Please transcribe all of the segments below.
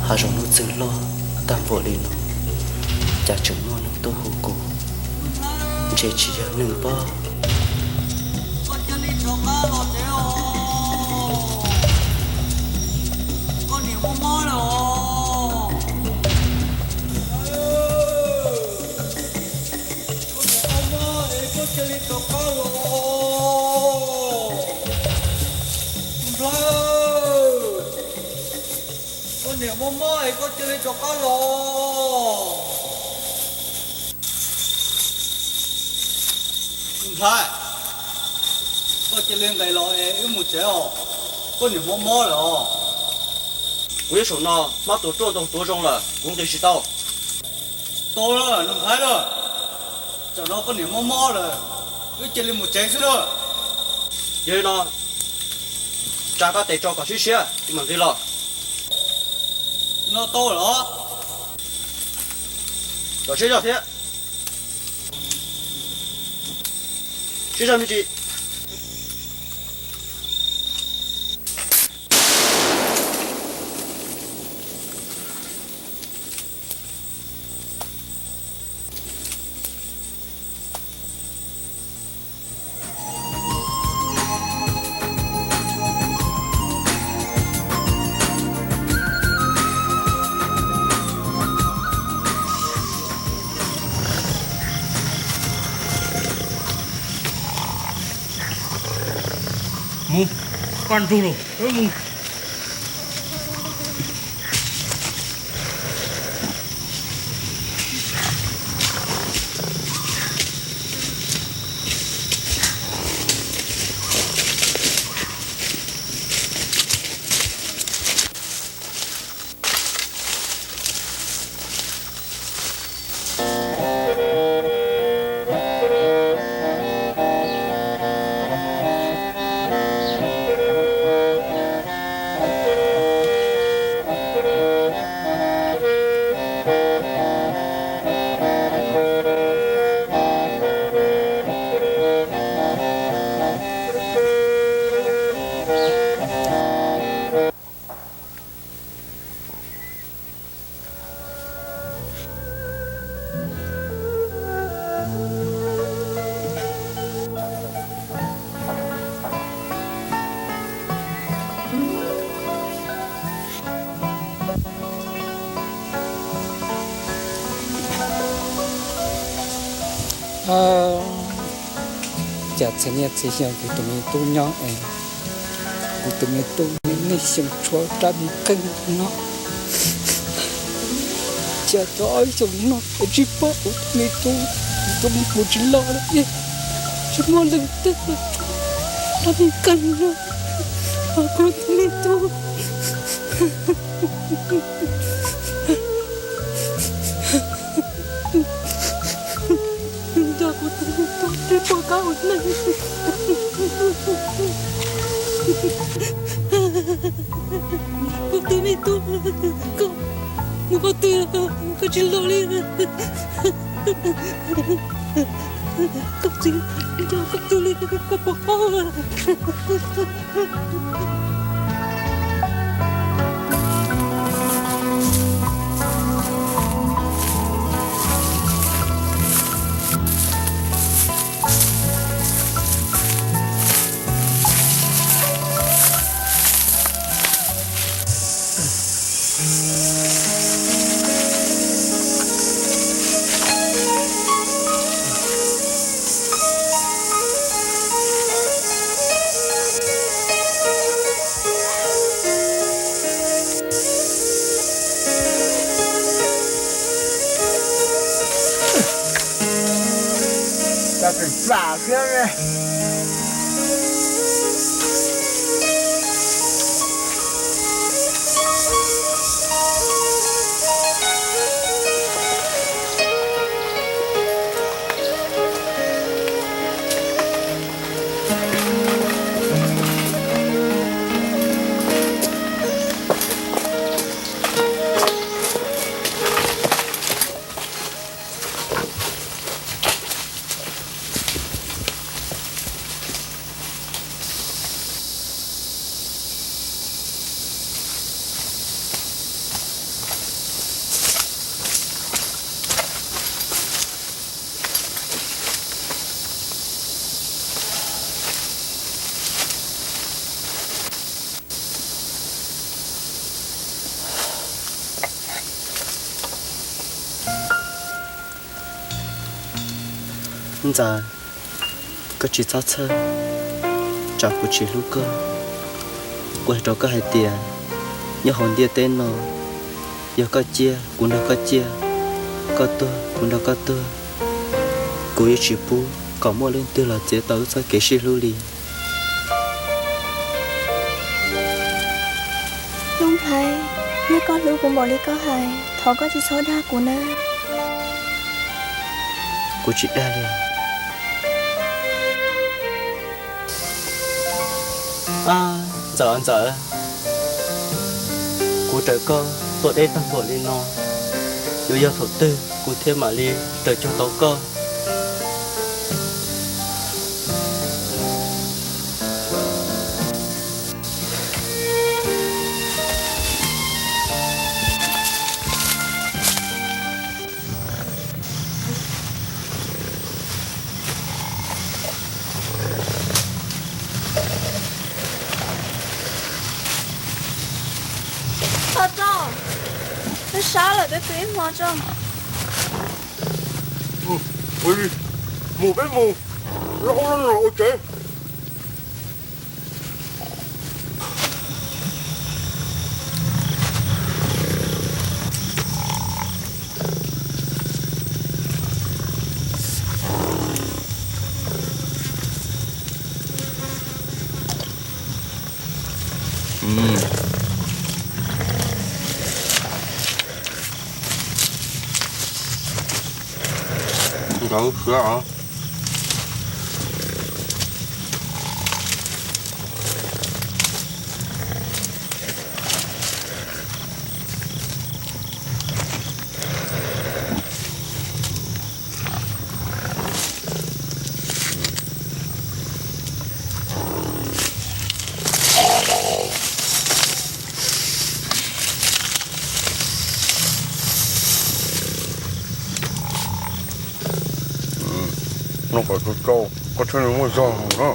Hav zoov nuj txeeg loj tag npaum li no, cas tseem muaj neeg tuaj hu kuv, ntshe tsis yog neeg pob. Koj cia li rov qab los tsev os. Koj niam mob mob lawm os. Koj niam mob mob es koj cia li rov qab los. Nplhaib, koj niam mob mob es koj cia li rov qab los. Nplhaib, koj cia li nqis los es wb mus tsev os. Koj niam mob mob lawm os. Kuv nyob saum no hmab tuaj ruaj ntoo tuaj zoo lawm, kuv nqis tsis tau. Tau lawm, Nplhaib lawm. Tsam no koj niam mob mob lawm, wb cia li mus tsev xwb lawm. Yog li no, tsa koj tes tso kom siab siab, mam nqis los. No tau los? Kom siab zog thiab. Siab zog me ntsis. Mus, paj nrug lawm, mus. Cas txhia niaj txhia xyoo kuv tus me tub nyob es kuv tus me tub nej xyoo tshuav rab me qeej no. Cas tau ob xyoos no es tsis pom kuv tus me tub, kuv tus me tub tsis los li, tsis muaj leej twg los tshuav rab me qeej no. Kuv tus me tub. Nrog kuv tus me tub thiaj pom qab ua neej. Kuv tus me tub, koj mus qhov twg koj tsis los li? Koj txiv, nrog koj tus me tub koj pom qab. Ntxawm, koj tsis txhob txhawj, tsam kuv tsis hlub koj. Kuv hais rau koj hais tias, nyob hauv ntiaj teb no, yog koj ciaj kuv nrog koj ciaj, koj tuag kuv nrog koj tuag, kuv yuav tsis pub kom muaj leej twg los txiav tau wb txoj kev sib hlub li. Nuj Nplhaib, yog koj hlub kuv npaum li koj hais, thov koj tsis txhob dag kuv na. Kuv tsis dag li. Ab, Ntxawm, Ntxawm, kuv raws koj tuaj deb tag npaum li no, yuav yog thaum twg kuv thiaj mam li raws cog tau koj? Tso, sab lawm, peb pw ib hmo tso. Mus peb mus, los ua tsev. Nkawd sawv os. Noj kom tsau tsau, koj thiaj li muaj zog mus na.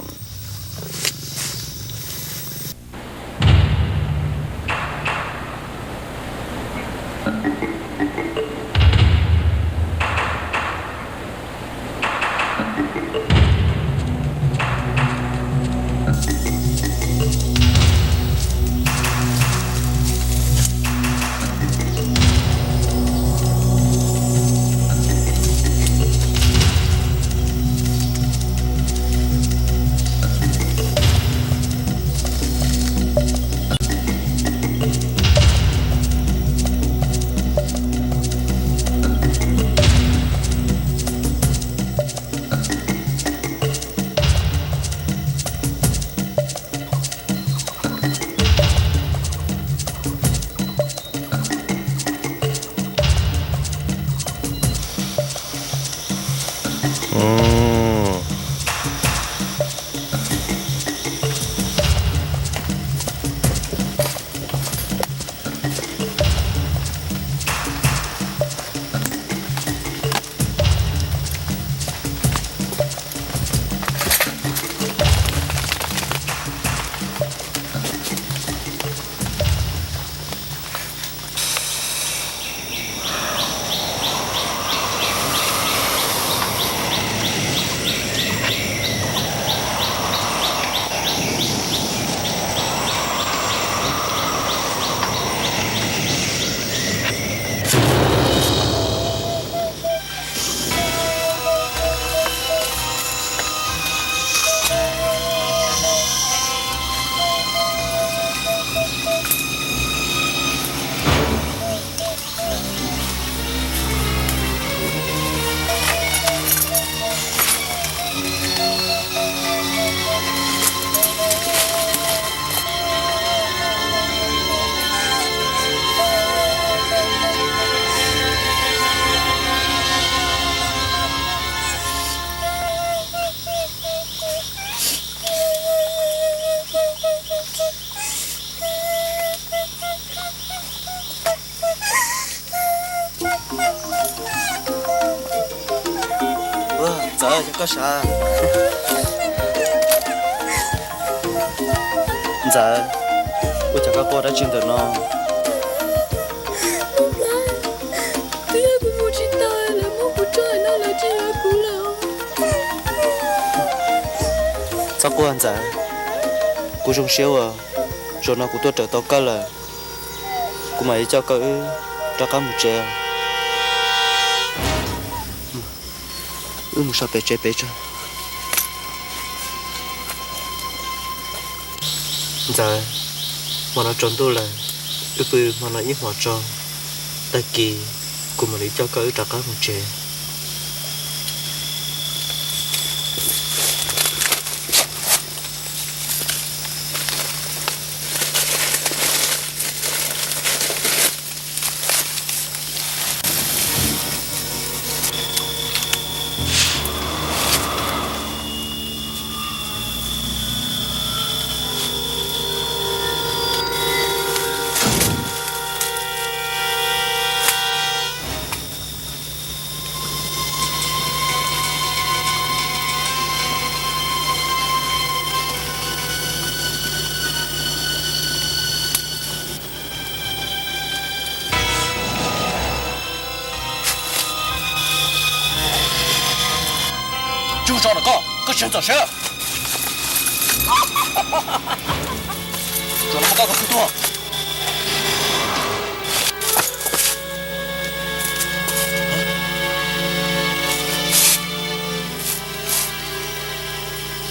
Ntxawm, yog koj sav. Ntxawm, ua cas koj quaj dab tsi ntawm no? Twb yog kuv mus tsis tau, lawv muab kuv tso no, lawv tsis yuav kuv lawm. Txhob quaj Ntxawm, kuv zoo siab uas zaum no kuv tuaj raws tau koj lawm, kuv mam li coj koj wb rov qab mus tsev. Wb mus so pem tsev pem tso. Ntxawm, hmo no tsaus ntuj lawm, wb pw hmo no ib hmos tso, tag kis kuv mam li coj koj wb rov qab mus tsev. Tsuj tso ntawm koj, koj sawv txom sawv. Tsuas no muab koj tus kwv tuag.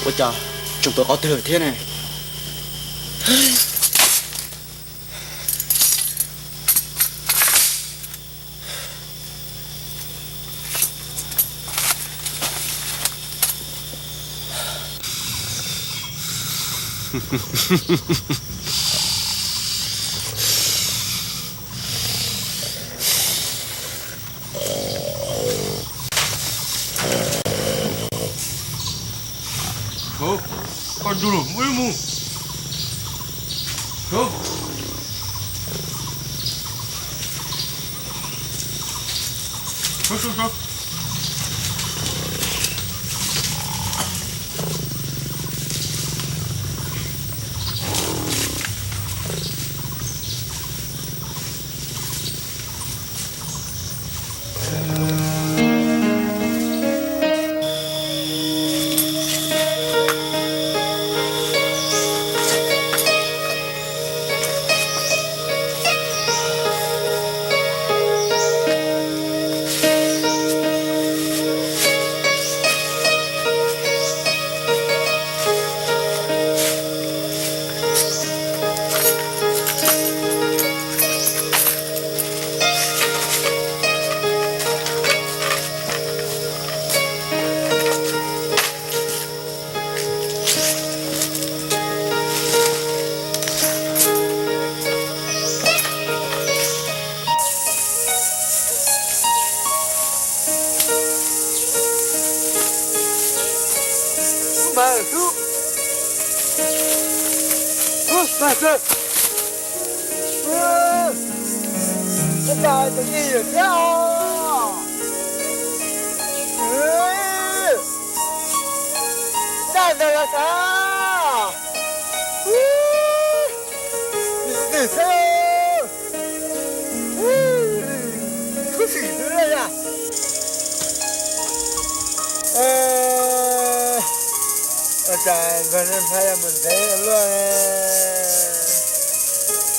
Ua cas tseem pom qhov twg lawm thiab ne? Koj ntug lawm, muab ib mus. Ua cas tus ib yam thiab os? Daj ntawd los sav. Tus twg xwb? Khuv xim xwb yom. Ua cas npawg nej Hmab yuav mus ntev luaj,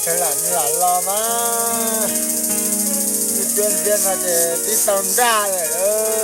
sawv lam lam los mas, tib tug ntxiab no ces tib tau nraj lawm.